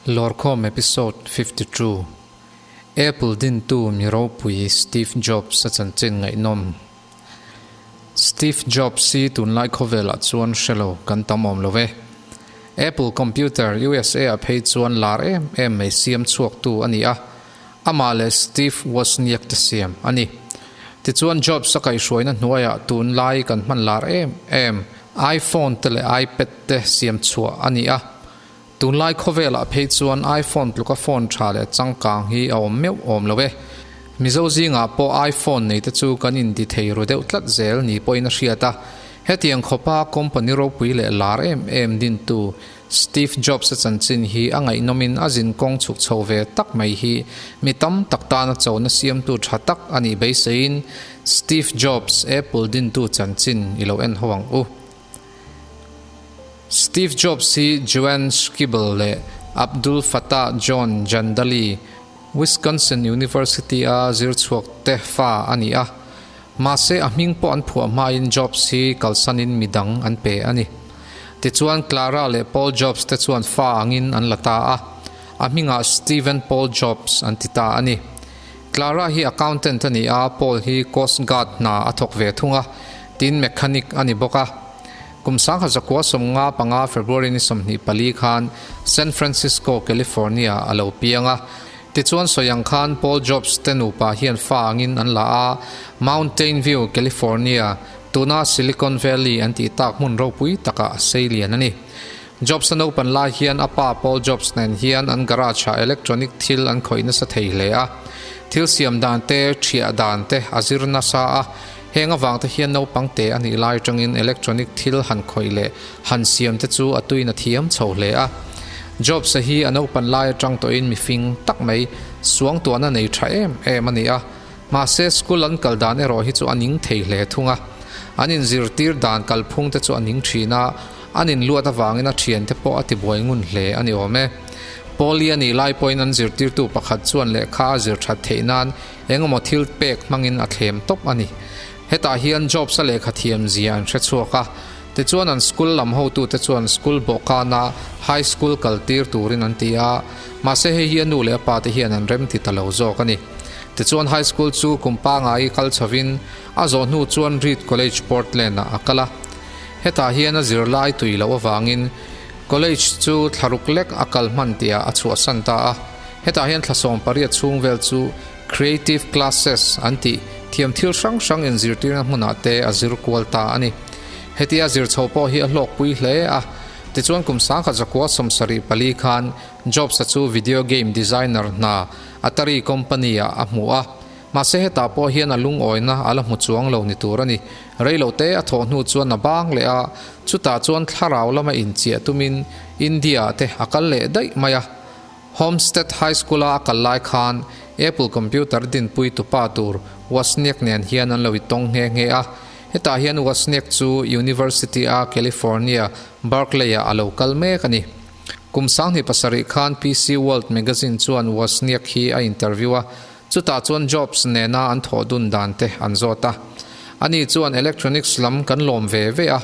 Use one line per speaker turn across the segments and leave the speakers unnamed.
Lawrkhawm Episode 52, Apple dintu mi ropui Steve Jobs a chanchin ngaihnawm. Steve Jobs hi tunlai khawvelah chuan hre lo kan tam awm lo ve. Apple computer USA ah phei chuan lar em em mai siam chhuaktu a ni a, amah leh Steve Wozniak te siam a ni. Tichuan Jobs a kaihhruaina hnuaiah tunlai kan hman lar em em iPhone te leh iPad te siam chhuah a ni a. Tunlai khawvelah phei chuan iPhone tluka phone tha leh changkang hi a awm meuh awm lo e. Mizo zingah pawh iPhone nei te chu kan inti thei ru deuh tlat zel ni pawhin a hriat a. Hetiang khawpa company ropui leh lar em em dintu Steve Jobs-a chanchin hi a ngaihnawmin a zinkawng chhuk chho ve tak mai hi mi tam tak tana chona siamtu tha tak a nih beiseiin Steve Jobs, Apple dintu chanchin i lo en ho ang u. Steve Jobs hi Joanne Schieble leh Abdul Fattah John Jandali, Wisconsin University-a zir chhuak te fa a ni a. Mahse, a hming pawh an phuah hmain Jobs hi kalsanin mi dang an pe a ni. Tichuan, Clara leh Paul Jobs te chuan fa angin an la ta a, a hmingah Steven Paul Jobs an ti ta a ni. Clara hi accountant a ni a, Paul hi Coast Guard hna a thawk ve thung a, tin mechanic a ni bawk a. Kum 1995 February ni 24 khan San Francisco, California a lo piang a. Tichuan sawi ang khan Paul Jobs te nupa hian fa angin an la a, Mountain View, California, tuna Silicon Valley an tih tak hmun ropui takah a sei lian a ni. Jobs a naupan lai hian a pa Paul Jobs nen hian an garage ah electronic thil an khawih nasa thei hle a. Thil siam dan te, thiah dan te a zir nasa a. Heng avang te hian naupang te a nih lai atangin electronic thil han khawih leh han siam te chu a tuin a thiam chho hle a. Jobs a hi a naupan lai atang tawhin mifing tak mai suangtuahna nei tha em em a ni a. Mahse school an kal dan erawh hi chu a ning thei hle thung a. An inzirtir dan kalphung te chu a ning thin a. An inluat avangin a thiante pawh a tibuai ngun hle a ni awm e. Pauli a nih lai pawhin an zirtirtu pakhat chuan lehkha a zir that theih nan engemaw thil pek hmangin a thlem tawp a ni. Hetah hian Jobs-a lehkha thiam zia an hre chhuak a, tichuan an school lam hotute chuan school bawhkana high school kaltir turin an ti a, mahse hei hi a nu leh a pate hian an remti ta lo zawk a ni. Tichuan high school chu kum pangai kal chhovin a zawh hnu chuan Reed College Portland-ah a kal a. Hetah hian a zirlai tui loh avangin College chu thlaruk lek a kal hman tihah a chhuahsan ta a. Hetah hian thla 18 chhung vel chu Creative Classes an tih thiam thil hrang hrang inzirtirna hmunah te a zir kual ta a ni. Hetia zir chho pawh hi a hlawkpui hle a. Tichuan kum 1974 khan Jobs-a chu video game designer hna Atari company-ah a hmu a. Mahse hetah pawh hian a lungawina a la hmu chuang lo ni tur a ni. Rei lo te a thawh hnu chuan a bang leh a, chutah chuan thlarau lama inchiah tumin India ah te a kal leh daih mai a. Homestead High School a a kal lai khan Apple computer dinpui tupa tur Wozniak nen hian an lo i tawng nghe nghe a. Hetah hian Wozniak chu University a California, Berkeley ah a lo kal mek a ni. Kum 2007 khan PC World magazine chuan Wozniak hi a interview a, Chutah chuan Jobs nena an thawh dun dan te an zawt a. Ani chuan electronics lam kan lawm ve ve a.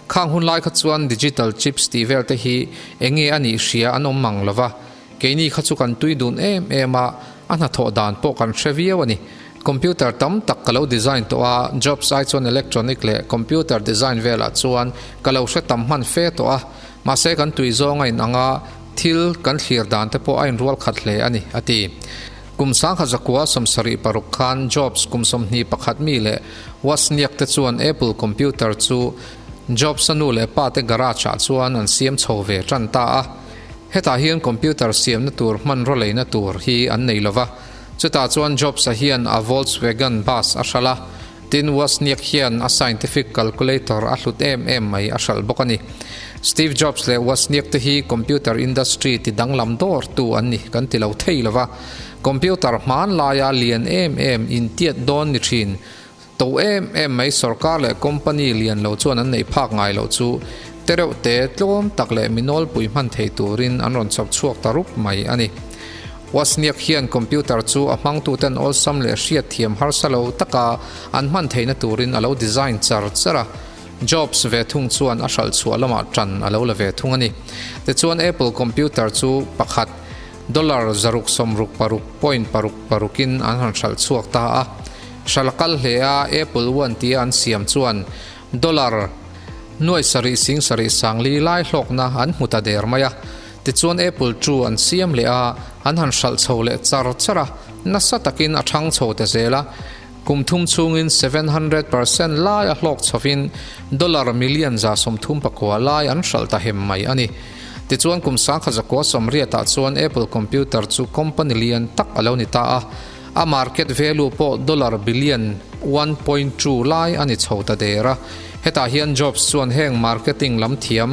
Khang hun lai kha chuan digital chips tih vel te hi enge a nih hria an awm mang lo va. Keini kha chu kan tui dun em em a, a hnathawh dan pawh kan hre viau a ni. Computer tam tak ka lo design tawh a, Jobs ai chuan electronic leh computer design velah chuan ka lo hre tam hman fe tawh a. Mahse kan tui zawng a inang a, thil kan thlir dan te pawh a inrual khat hle a ni, a ti. Kum 1976 khan Jobs kum 21 mi leh Wozniak te chuan Apple computer chu Jobs-a nu leh pa te garage-ah chuan an siam chho ve tan ta a. Hetah hian computer siamna tur hmanraw leina tur hi an nei lo va. Chutah chuan Jobs-a hian a Volkswagen bus a hralh a, tin Wozniak hian a scientific calculator a hlut em em mai a hralh bawk a ni. Steve Jobs leh Wozniak te hi computer industry ti danglam dawrtu an ni kan ti lo thei lo va. Computer hman laia lian em em intiat dawn ni thin. To em em mai sorkar leh company lian lo chuan an neih phak ngai loh chu tereuh te tlawm tak leh mi nawlpui hman thei turin an rawn chawp chhuak ta rup mai a ni. Wozniak hian computer chu a hmangtuten awlsam leh hriatthiam harsa lo taka an hman theihna turin a lo design char char a. Jobs ve thung chuan a hralh chhuah lamah tan a lo la ve thung a ni. Tichuan Apple computer chu pakhat. Dollar 666 point paruk parukin an han hralh chhuak ta a. Hralh a kal hle a, Apple One tia an siam chuan dollar nuai sarih sing sarih sangli lai hlawkna an hmu ta der mai a. Tichuan Apple Two an siam leh a, an han hralh chho leh char char a, nasa takin a thang chho ta zel a. Kum thum chhungin 700% lai a hlawk chhovin dollar million 39 lai an hralh ta hem mai a ni. Tichuan kum 1900 sawmriatah chuan Apple computer chu company lian tak a lo ni ta a, a market value pawh dollar billion 1.2 lai a ni chho ta der a. Hetah hian Jobs chuan heng marketing lam thiam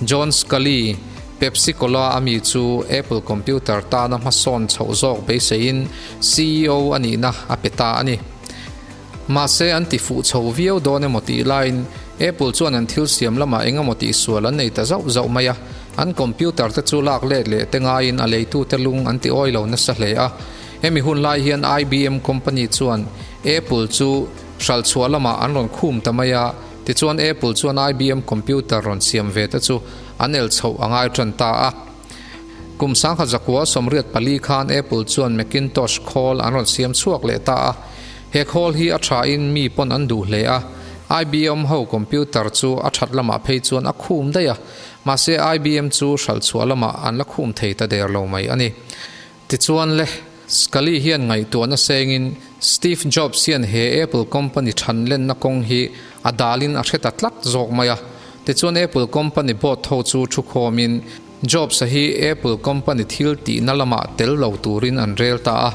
John Sculley, Pepsi Cola a mi chu Apple computer tana hmasawn chhoh zawk beiseiin CEO a nihna a pe ta a ni. Mahse an ti fuh chho viau dawn emaw tih laiin Apple chuan an thil siam lamah eng emaw tih sual an nei ta zauh zauh mai a, an computer te chu lak let leh te ngaiin a leitute lung an ti awi lo nasa hle a. Hemi hun lai hian IBM company chuan Apple chu hralchhuah lamah an rawn khum ta mai a, tichuan Apple chuan IBM computer rawn siam ve te chu an el chhoh a ngai tan ta a. Kum 1984 khan Apple chuan Macintosh khawl an rawn siam chhuak leh ta a. He khawl hi a thain mi pawn an duh hle a. IBM ho computer chu a that lamah phei chuan a khum daih a. Mahse IBM chu hralh chhuah lamah an la khum thei ta der lo mai a ni. Tichuan le, Sculley hian ngaihtuahna sengin Steve Jobs hian he Apple company than lenna kawng hi a dalin a hre ta tlat zawk mai a. Tichuan Apple company board ho chu thu khawmin Jobs-a hi Apple company thil tihna lamah tel lo turin an rel ta a.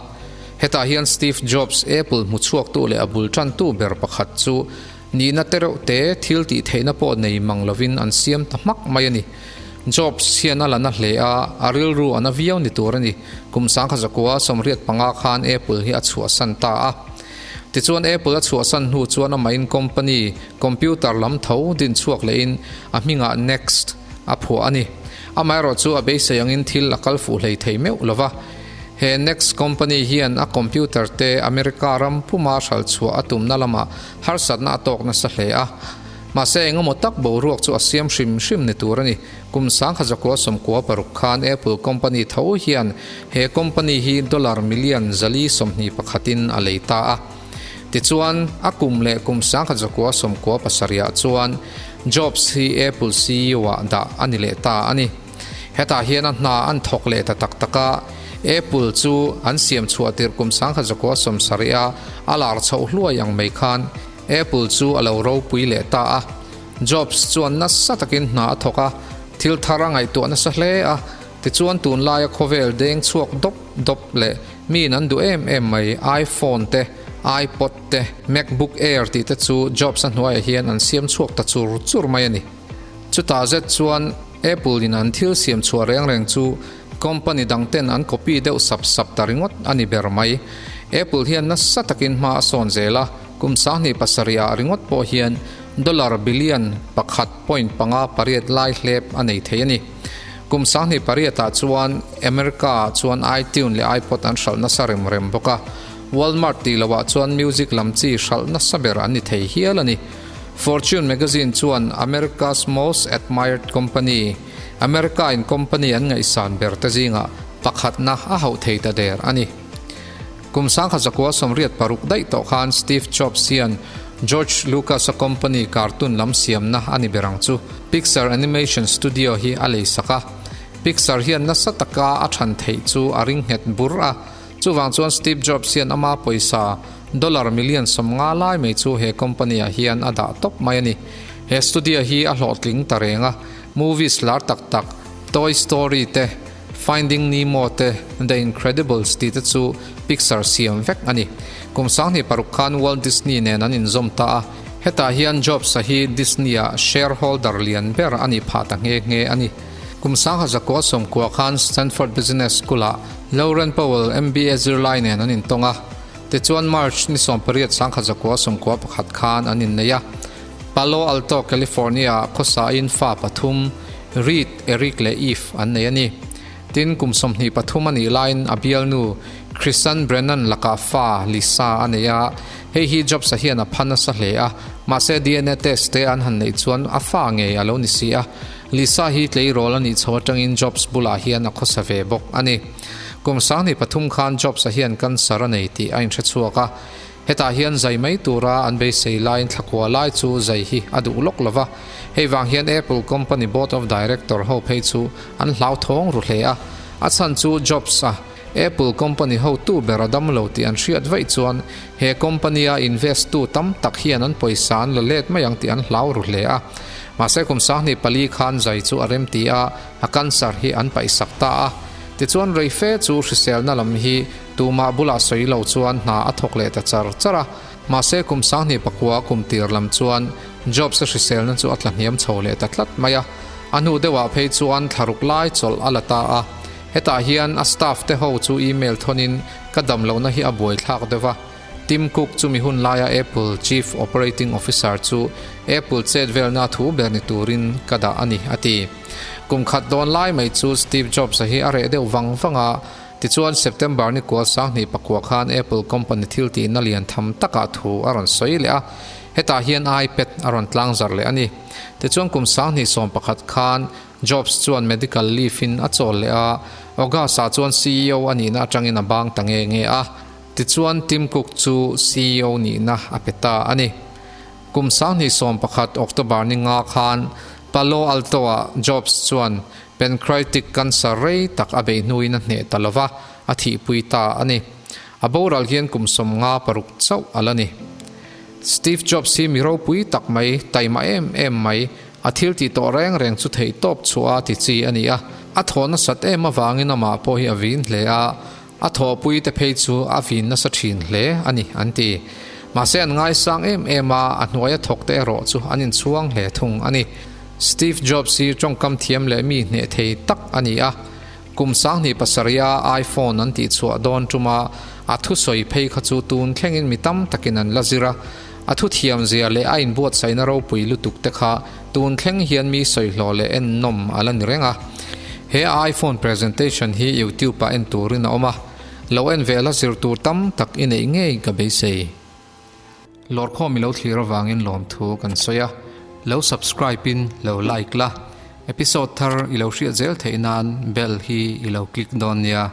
Hetah hian Steve Jobs Apple hmu chhuaktu leh a bul tantu ber pakhat chu nihna te reuh te thil tih theihna pawh nei mang lovin an siam ta hmak mai a ni. Jobs hian a la na hle a, a rilru a na viau ni tur a ni. Kum 1985 khan Apple hi a chhuahsan ta a. Tichuan Apple a chhuahsan hnu chuan amahin company computer lam tho din chhuak lehin a hmingah Next a phuah a ni. Amaherawh chu a beisei angin thil a kal fuh hlei thei meuh lova. He Next company hian a computer te America ram puma hralh chhuah a tumna lamah harsatna a tawk nasa hle a. Mahse engemaw tak boruak chu a siam hrim hrim ni tur a ni. Kum 1996 khan Apple company tho hian he company hi dollar million 421 in a lei ta a. Tichuan, a kum leh kum 1997 ah chuan Jobs hi Apple CEO ah dah a ni leh ta a ni. Hetah hian a hna an thawk leh ta tak tak a, Apple chu an siam chhuah tirh kum 1970 a a lar chhoh hluai ang mai khan Apple chu a lo ropui leh ta a. Jobs chuan nasa takin hna a thawk a, thil thar a ngaihtuah nasa hle a. Tichuan tunlaia khawvel deng chhuak dawp dawp leh miin an duh em em mai iPhone te, iPod te, MacBook Air tih te chu Jobs-a hnuaiah hian an siam chhuak ta chur chur mai a ni. Chutah zet chuan Apple in an thil siam chhuah reng reng chu company dang ten an copy deuh sap sap ta ringawt a ni ber mai. Apple hian nasa takin hma a sawn zel a, kum 27 ah ringawt pawh hian dollar billion 1.58 lai hlep a nei thei a ni. Kum 28 ah chuan America ah chuan iTunes leh iPod an hralh nasa rem rem bawk a, Walmart tih loh ah chuan music lam chi hralh nasa ber an ni thei hial a ni. Fortune magazine chuan America's Most Admired Company, America in company an ngaihsan ber te zingah pakhatna a hauh thei ta der a ni. Kum 1986 daih tawh khan Steve Jobs hian George Lucas-a company cartoon lam siamna a ni ber ang chu Pixar Animation Studio hi a leisak a. Pixar hian nasa taka a than theih chu a ring nghet bur a. Chuvang chuan Steve Jobs hian ama pawisa dollar million 50 lai mai chu he company ah hian a dah tawp mai a ni. He studio hi a hlawhtling ta reng a, movies lar tak tak Toy Story te, Finding Nemo te, The Incredibles tih te chu Pixar siam vek a ni. Kum 2006 khan Walt Disney nen an inzawm ta a, hetah hian Jobs-a hi Disney-a shareholder lian ber a nih phah ta nghe nghe a ni. Kum 1990 khan Stanford Business School-ah Laurent Powell MBA zirlai nen an intawng a, tichuan March ni 18 1991 khan an innei a. Palo Alto, California-ah khawsain fa pathum, Reed, Eric leh Eve an nei a ni. Tin, kum 23 a nih laiin a bialnu Chrisann Brennan lakah fa Lisa a nei a, hei hi Jobs-a hian a pha nasa hle a, mahse DNA test te an han neih chuan a fa ngei a lo ni si a. Lisa hi tleirawl a nih chho atangin Jobs bulah hian a khawsa ve bawk a ni. Kum 23 khan Jobs-a hian cancer a nei tih a inhre chhuak a. Hetah hian zai mai tura an beisei laiin thlakua lai chu zai hi a duh lawk lo va. Hei vang hian Apple company board of director ho phei chu an hlauthawng ru hle a. A chhan chu Jobs-a Apple company hotu ber a dam lo tih an hriat vaih chuan he company-a invest tu tam tak hian an pawisa an la let mai ang tih an hlau ru hle a. Mahse kum 24 khan zai chu a rem ti a, a cancer hi an paihsak ta a. Tichuan rei fe chu hriselna lam hi tumah bulah sawi lo chuan hna a thawk leh ta char char a. Mahse kum 29 kum tir lam chuan Jobs-a hriselna chu a tla hniam chho leh ta tlat mai a. A hnu deuhah phei chuan thlaruk lai chawlh a la ta a. Hetah hian a staff te ho chu email thawnin ka dam lohna hi a buaithlak deuh a. Tim Cook chu mi hun laia Apple Chief Operating Officer chu Apple chet velna thu ber ni turin ka dah a ni, a ti. Kum khat dawn lai mai chu Steve Jobs-a hi a reh deuh vang vang a, tichuan September ni kual 29 khan Apple company thil tihna lian tham takah thu a rawn sawi leh a, hetah hian iPad a rawn tlangzarh leh a ni. Tichuan kum 2011 khan Jobs chuan medical leave in a chawl leh a, August ah chuan ceo a nihna atangin a bang ta nge nge a, tichuan Tim Cook chu ceo nihna a pe ta a ni. Kum 2011 October ni nga khan Palo Alto ah Jobs chuan pancreatic cancer rei tak a beih hnuin a hneh ta lova, a thihpui ta a ni. A boral hian kum 56 chauh a la ni. Steve Jobs hi mi ropui tak mai, taima em em mai, A thil tih tawh reng reng chu theih tawp chhuah a ti chi a ni a, a thaw nasat em avangin amah pawh hi a vin hle a, a thawhpui te phei chu a vin nasa thin hle a ni an ti. Mahse an ngaisang em em a, a hnuaia thawk te erawh chu an inchhuang hle thung a ni. Steve Jobs hi tawngkam thiam leh mi hneh thei tak a ni a, Kum 27 a iPhone an tih chhuah dawn tuma a thusawi phei kha chu tun thlengin mi tam takin an la zir a, a thuthiam zia leh a inbuatsaihna ropui lutuk te kha tun thleng hian mi sawihlawh leh ennawm a la ni reng a. He iPhone presentation hi YouTube ah en turin a awm a, lo en ve la zir tur tam tak i neih ngei ka beisei. Lawrkhawm i lo thlir avangin lawmthu kan sawi a, lo subscribe in lo like la, episode thar i lo hriat zel theih nan bell hi i lo click dawn nia.